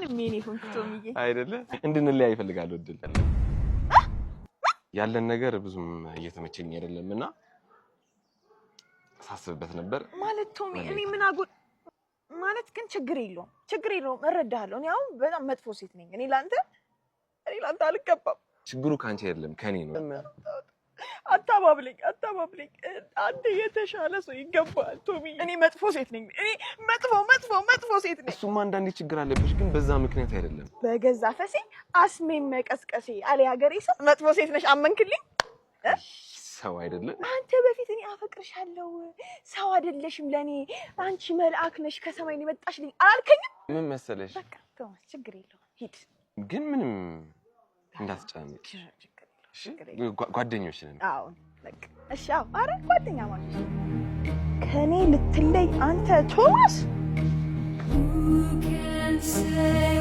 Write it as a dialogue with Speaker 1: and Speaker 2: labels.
Speaker 1: እንኳንም የኔ ሆንክ ቶሚዬ።
Speaker 2: አይደለ? እንድንለያይ እፈልጋለሁ። እድል ያለን ነገር ብዙም እየተመቸኝ አይደለም እና ሳስብበት ነበር።
Speaker 1: ማለት ቶሚ፣ እኔ ምን አጎ ማለት ግን ችግር የለውም፣ ችግር የለውም፣ እረዳሃለሁ። እኔ አሁን በጣም መጥፎ ሴት ነኝ። እኔ ላንተ አልገባም።
Speaker 2: ችግሩ ከአንቺ አይደለም፣ ከኔ ነው።
Speaker 1: አታባብለኝ፣ አታባብለኝ። አንተ የተሻለ ሰው ይገባል ቶሚ። እኔ መጥፎ ሴት ነኝ። እኔ መጥፎ መጥፎ መጥፎ ሴት ነኝ።
Speaker 2: እሱማ አንዳንዴ ችግር አለብሽ፣ ግን በዛ ምክንያት አይደለም።
Speaker 1: በገዛ ፈሴ አስሜን መቀስቀሴ አለ ያገሬ ሰው። መጥፎ ሴት ነሽ፣ አመንክልኝ?
Speaker 2: ሰው አይደለም።
Speaker 1: አንተ በፊት እኔ አፈቅርሻለሁ፣ ሰው አይደለሽም ለእኔ፣ አንቺ መልአክ ነሽ፣ ከሰማይ ነው የመጣሽልኝ አላልከኝም?
Speaker 2: ምን መሰለሽ፣
Speaker 1: በቃ ቶማስ፣ ችግር የለውም፣ ሂድ።
Speaker 2: ግን ምንም እንዳትጨናነቂ።
Speaker 1: ችግር የለውም፣
Speaker 2: እሺ?
Speaker 1: ችግር የለውም።
Speaker 2: ጓደኞች ነን።
Speaker 1: አዎ በቃ እሺ። አዎ፣ አረ ጓደኛ ማለት ከእኔ ልትለይ አንተ ቶማስ?
Speaker 3: Who can say